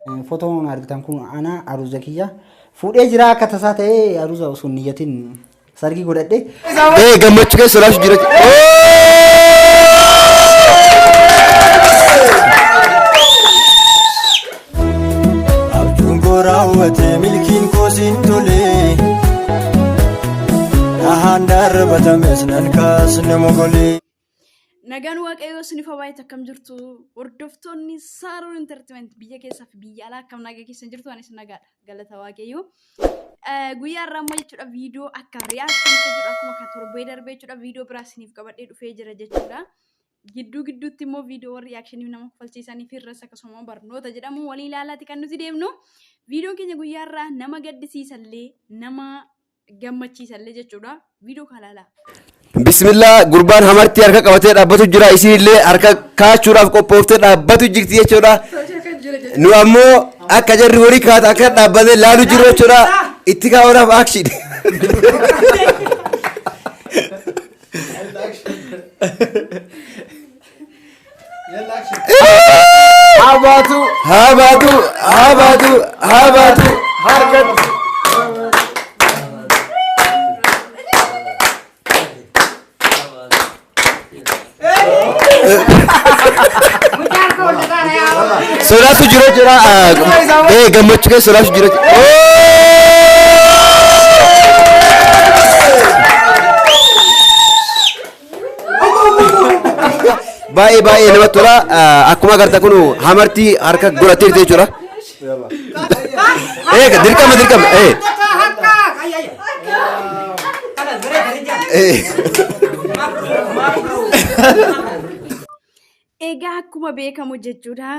Fotoon argitan kun ana aruuza kiyya fuudhee jira akka tasaa ta'ee aruuza osoo hin niyyatin sargii godhadhe. Ee gammachuu keessa sodaachuu jira. Abjuun koo raawwate milkiin koo siin tole. Dhahaan darbatames nan kaasne mogolee. Nagaan Waaqayyoo isiniif haa baay'atu. Akkam jirtu hordoftoonni Saaroon Entertainment biyya keessaa fi biyya alaa? Akkam nagaa keessan jirtu? Anis nagaadha, galata Waaqayyoo. Guyyaa har'aa immoo jechuudha viidiyoo akka reaction jechuudha, akkuma kan torbee darbee jechuudha, viidiyoo biraa isiniif qabadhee dhufee jira jechuudha. Gidduu gidduutti immoo viidiyoo reaction nama kofalchiisanii fi irras akkasuma barnoota jedhamu walii ilaalaati kan nuti deemnu. Viidiyoon keenya guyyaa har'aa nama gaddisiisallee nama gammachiisallee jechuudha. Viidiyoo kana ilaalaa. Bismillah, gurbaan hamartii harka qabatee dhaabbatu jira, isiin illee harka kaachuudhaaf qophooftee dhaabbatu jirti jechuudha. Nu ammoo akka jarri horii kaata akka dhaabbatee laalu jiru jechuudha. Itti kaa'uudhaaf action. Haa baatu. Haa baatu, haa baatu, haa baatu. Harkatti. Sodaatu jira jechuudha. Ee gammachuu keessa sodaatu jira. Baay'ee baay'ee namatti tola. Akkuma agartan kun hamartii harka godhattee jirti jechuudha. Ee dirqama dirqama. Ee. Ee. Egaa akkuma beekamu jechuudha,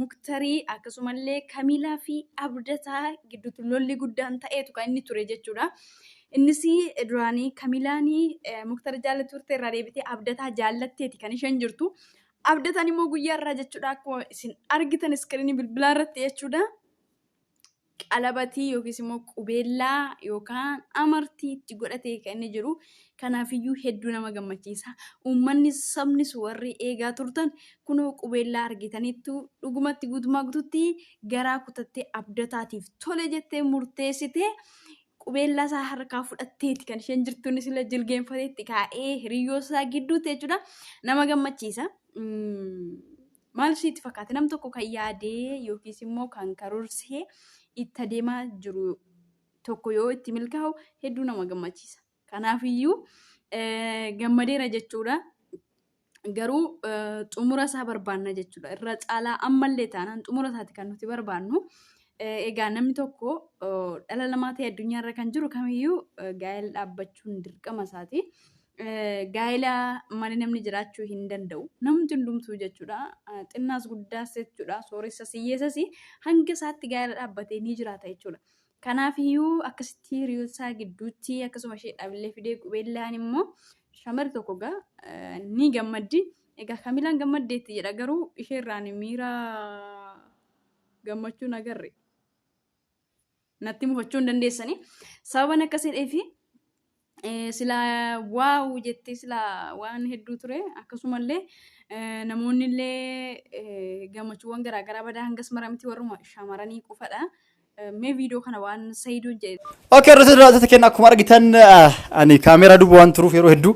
Muktarii akkasumallee Kamiilaa fi Abdataa gidduutti lolli guddaan ta'eetu kan inni ture jechuudha. Innis duraanii Kamiilaan Muktara jaallattu turte, irraa deebitee Abdataa jaallatteeti kan isheen jirtu. Abdataan immoo guyyaa irraa jechuudha, akkuma isin argitan iskiriinii bilbilaa irratti jechuudha, qalabatii yookiis immoo qubeellaa yookaan amartii itti godhatee kan inni jiru. Kanaafiyyuu hedduu nama gammachiisa. Uummanni sabnis warri eegaa turtan kunoo qubeellaa argitaniittu. Dhugumatti guutumaa guututti garaa kutattee Abdataatiif tole jettee murteessitee qubeellaa isaa harkaa fudhatteeti kan isheen jirtu. Innis illee jilgeenfatee itti kaa'ee hiriyyoo isaa gidduutti jechuudha. Nama gammachiisa. Maal sitti fakkaate? Nam tokko kan yaadee yookiis immoo kan karoorsee itti adeemaa jiru tokko yoo itti milkaa'u hedduu nama gammachiisa. Kanaafiyyuu gammadeera jechuudha. Garuu xumura isaa barbaanna jechuudha. Irra caalaa ammallee taanaan xumura isaati kan nuti barbaannu. Egaa namni tokko dhala namaa ta'e addunyaa irra kan jiru kamiyyuu gaa'ela dhaabbachuun dirqama isaati. Gaa'ela malee namni jiraachuu hin danda'u. Namni hundumtuu jechuudha. Xinnaas guddaas jechuudha. Sooressas hiyyeessas hanga isaatti gaa'ela dhaabbatee ni jiraata jechuudha. Kanaafiyyuu akkasitti hiriyoota gidduutti akkasuma ishee dhaabbilee fidee qubeellaan immoo shamarri tokko egaa ni gammaddi. Egaa Kamilaan gammaddeetti jedha, garuu isheerraan miira gammachuu hin agarre. Natti mufachuu hin dandeessani. Sababan akkas jedheefi silaa wow jettee silaa waan hedduu ture. Akkasumallee namoonni illee gammachuuwwan garaagaraa badaa hangas mara miti, warruma shamaranii qofadha. Mee viidiyoo kana waan Sayidoon jedhe. Okay, irratti daawwattoota keenya, akkuma argitan ani kaameeraa duuba waan turuuf yeroo hedduu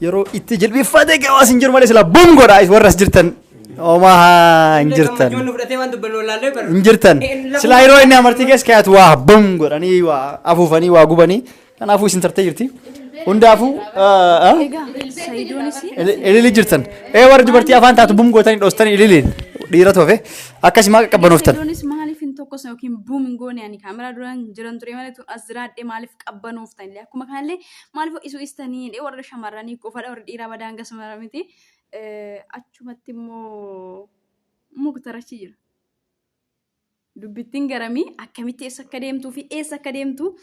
yeroo itti jilbiiffatee gabaas hin jiru malee sila bum godha. Warra as jirtan homaa hin jirtan. Gammachuun nu fudhatee waan dubbannu wallaallee bara. Hin jirtan. Silaa yeroo inni amartii keessa kaa'atu waa bum godhanii, waa afuufanii, waa gubanii. Kanaafuu isin tartee jirti. Hundaafuu Egaa Sayidoonis ililii jirtan. Ee warri dubartii afaan taatu bum gootanii dhoostanii ililiin dhiira toofe akkasumaa qaqqabbanooftan. Sayidoonis maaliif hin tokkosne yookiin buum hin goone? Ani kaameraa duraan jiran ture malee tun as jiraadhe, maaliif qabbanooftan illee akkuma kanallee maaliif ho'isuu istanii illee? Warra shamarranii qofadha, warra dhiiraa badaa hangas mara miti. Achumatti immoo Muktar achi jira. Dubbittiin garamii akkamitti eessa akka deemtuu fi eessa akka deemtu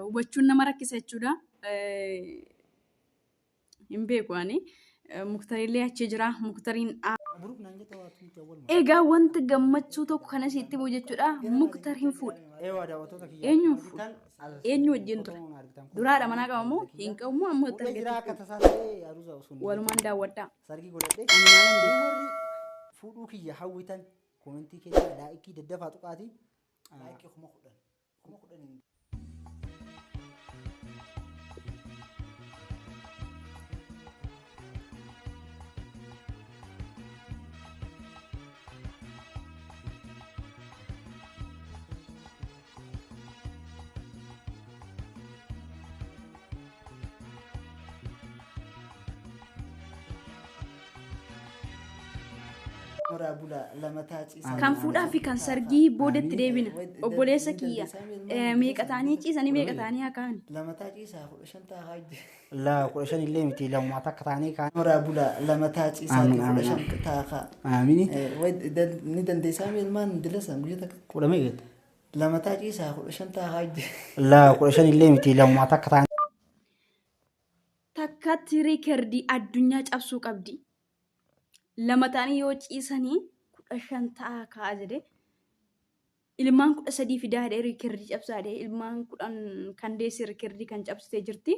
hubachuun nama rakkisa jechuudha. Hin beeku ani. Muktarillee achi jira. Muktariin egaa wanta gammachuu tokko kana sitti himu jechuudha. Muktar hin fuudhe. Eenyuun fuudhe? Eenyu wajjin ture? Duraadha manaa qaba moo hin qabu moo amma itti Fuudhee jira akka argate? tasaa ta'ee aruuza osoo hin Walumaan daawwadhaa. sargii godhadhe. Ani maalan beeka? Warri fuudhuu kiyya hawwitan Koomentii keenya laayikii daddafaa tuqaatii. Laayikii 10,000. 10,000. Horaa bulaa lamataa ciisaa. Kan fuudhaa fi kan sargii boodatti deebina. Obboleessa kiyya meeqa ta'anii ciisanii meeqa ta'anii haa ka'an. Lamataa ciisaa 15 taa'aa jira. La 15 illee miti lamumaa takka ta'anii kaan. Horaa bulaa lamataa ciisaa Amiin, 15 amiin. taa'aa. Aamini. Ni dandeessaa mi ilmaan dilasan guyyaa takka. Kudha meeqa jette? Lamataa ciisaa 15 taa'aa jira. La 15 illee miti lamumaa takka ta'anii. Takkatti riikardii addunyaa cabsuu qabdi. Lama ta'anii yoo ciisanii 15 ta'aa ka'a jedhe. Ilmaan 13 fidaa jedhee riikardii cabsaa jedhee ilmaan 10 kan deesse riikardii kan cabsitee jirti.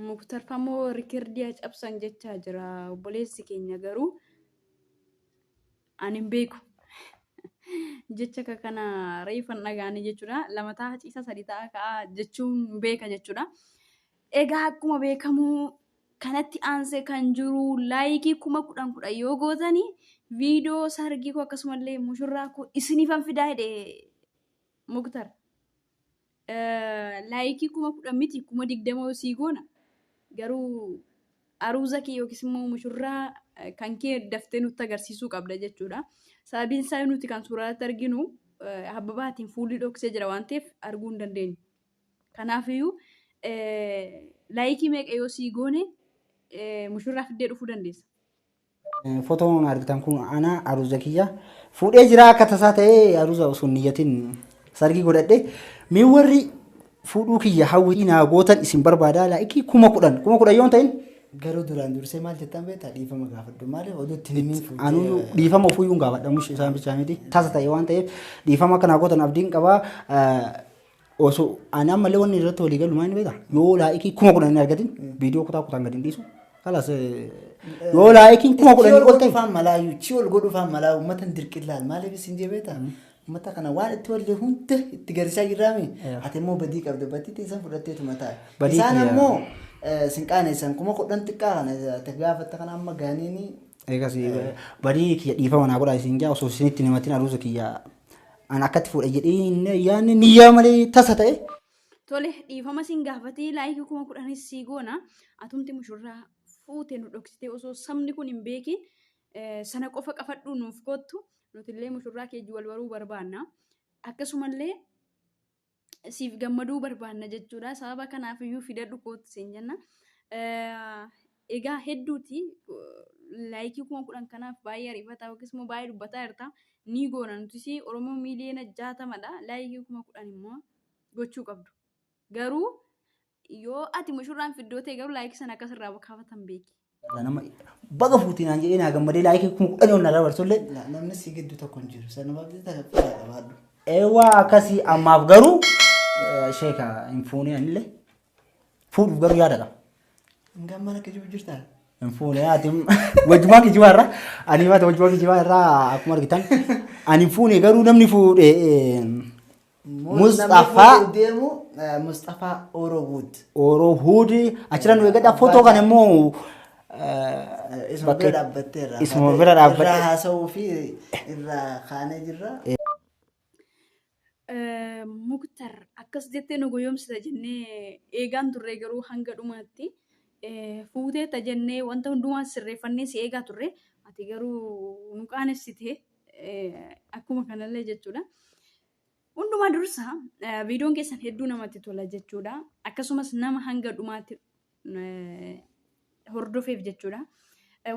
Muktarfamoo riikardii haa cabsan jechaa jira obboleessi keenya garuu ani hin beeku. Jecha akka kana reefan dhagaanii jechuudha. Lama ta'a ciisa sadi ta'a ka'a jechuun beeka jechuudha. Egaa akkuma beekamu kanatti aansee kan jiru laayikii 10,000 10 yoo gootanii viidiyoo sargii koo akkasumallee mushurraa koo isiniifan fidaa jedhe Muktar. Laayikii 10,000 miti 20,000 yoo sii goona garuu aruuza kee yookiis immoo mushurraa kan kee daftee nutti agarsiisuu qabda jechuudha. Sababiin isaa nuti kan suuraa irratti arginu habbabaatiin fuulli dhoksee jira waan ta'eef arguu hin dandeenyu. Kanaafiyyuu laayikii meeqa yoo sii goone mushurraa fiddee dhufuu dandeessa. Fotoon argitan kun ana aruuza kiyya fuudhee jira akka tasaa ta'ee aruuza osoo hin niyyatin sargii godhadhe mee warri fuudhuu kiyya hawwii naa gootan isin barbaada laayikii 10,000 10,000 yoo hin ta'in Garuu duraan dursee maal jettaan beektaa dhiifama gaafadhu maaliif oduu itti himin fuutee. Anuu dhiifama ofuyyuu hin gaafadha mush isaan bichaa miti tasa ta'e waan ta'eef dhiifama akka naa gootan abdiin qabaa. Osoo ani ammallee wanni irratti walii galu maal inni beektaa? Yoo laayikii 10,000 hin argatin viidiyoo kutaa kutaan gadi hin dhiisu. Kalas yoo laayikiin 10,000 ol ta'e. Faan malaayu chi ol godhu faan malaayu uummata hin dirqillaal maaliif isin jee beektaa? Uummata kana waan itti wallee hunda itti garsiisaa jirraami. Ati immoo badii qabda badii teessan fudhatteetuma ta'a. Badii Isaan kiyya. ammoo sin qaanessan 10,000 xiqqaa kana ati gaafatta kana amma gaaniini. Eegas badii kiyya dhiifama naa godhaa isin jaa osoo isinitti hin himatin aruuza kiyya An akkatti fuudha jedhee hin yaadne niyyaa malee tasa ta'e. Tole dhiifama sin gaafatee laayikii 10,000s sii goona. Atumti mushurraa fuute nu dhoksitee osoo sabni kun hin beekin sana qofa qafadhuu nuuf koottu. Nutillee mushurraa keejji wal baruu barbaanna. Akkasumallee siif gammaduu barbaanna jechuudha. Sababa kanaaf iyyuu fidadhu koottu siin jenna. Egaa hedduuti laayikii 10,000 kanaaf baay'ee ariifataa yookiis immoo baay'ee dubbataa jirta. Ni goona nutis Oromoo miiliyoona 60dha. Laayikii 10,000 immoo gochuu qabdu. Garuu yoo ati mushurraan fiddoo ta'e garuu laayikii sana akkas irraa kaafatan beeki. Nama baga fuutii naan jedhee naa gammadee laayikii 10,000 ol na dabarsullee. Namni si gidduu tokko hin jiru. Sanumaaf jecha kan qabaadhu. Eewwaa akkasii ammaaf garuu sheeka hin fuunee anillee fuudhuuf garuu yaada qaba. Hangaan mana kijibu jirtaa? Hin fuune ati wajjumaa kijibaa irraa ani mata wajjumaa kijibaa irraa akkuma argitan ani hin fuune garuu namni fuudhe Musxafaa deemu Musxafaa Orowood. Oroo Huudi achirra nu eegadha footoo kana immoo Isuma bira dhaabbatteerra. Isuma bira dhaabbadhe. Irraa haasa'uu fi irraa kaanee jirra. Muktar akkas jettee nu goyoomsita jennee eegaan turre garuu hanga dhumaatti fuuteetta jennee wanta hundumaa sirreeffannee si eegaa turre ati garuu nu qaanessite akkuma kanallee jechuudha. Hundumaa dursa viidiyoon keessan hedduu namatti tola jechuudha. Akkasumas nama hanga dhumaatti hordofeef jechuudha.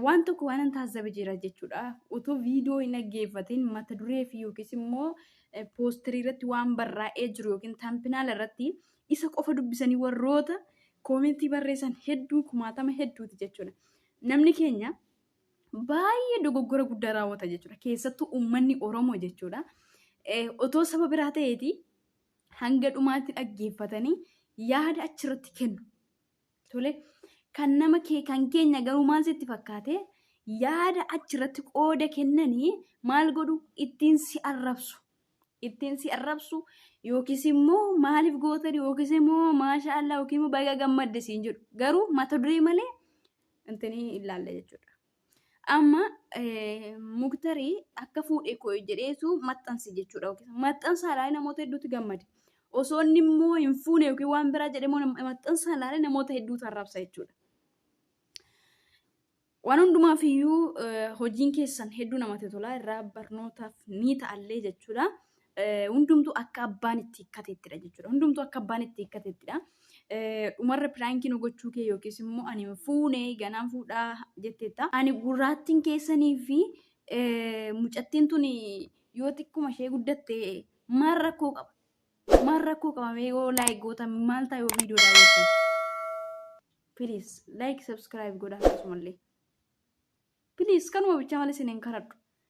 Waan tokko waanan taazzabe jira jechuudha. Utuu viidiyoo hin dhaggeeffatin mata duree fi yookiis immoo poosterii irratti waan barraa'ee jiru yookiin taampinaala irratti isa qofa dubbisanii warroota koomentii barreessan hedduu kumaatama hedduuti jechuudha. Namni keenya baay'ee dogoggora guddaa raawwata jechuudha. Keessattuu uummanni Oromoo jechuudha. Otoo saba biraa ta'eeti hanga dhumaatti dhaggeeffatanii yaada achirratti kennu. Tole kan nama kee kan keenya garuu maal sitti fakkaate Yaada achirratti qooda kennanii maal godhu ittiin si arrabsu. Ittiin si arrabsu yookiis immoo maaliif gootan yookiis immoo maasha Allah yookiin immoo baga gammadde siin jedhu. Garuu mata duree malee intinii hin laalle jechuudha. Amma muktarii akka fuudhe koo jedheetu maxxanse jechuudha. Yookiis maxxansa ilaalee namoota hedduutu gammade. Osoo inni immoo hin fuune yookiin waan biraa jedhee immoo maxxansa ilaalee namoota hedduutu arrabsa jechuudha. Waan hundumaaf iyyuu hojiin keessan hedduu namatti tola irraa barnootaaf ni ta'allee jechuudha. Hundumtuu akka abbaan itti hiikkateettidha jechuudha. Hundumtuu akka abbaan itti hiikkateettidha. Dhumarra piraankii nu gochuu kee yookiis immoo ani hin fuune ganaan fuudhaa jetteetta. Ani gurraattiin keessanii fi mucattiin tun yoo xiqquma ishee guddatte maal rakkoo qaba? Maal rakkoo qaba mee yoo like gootan maal ta'a yoo viidiyoo daawwattan? Please like subscribe godhaa akkasumallee. Please kanuma bichaa malee isin hin kadhadhu.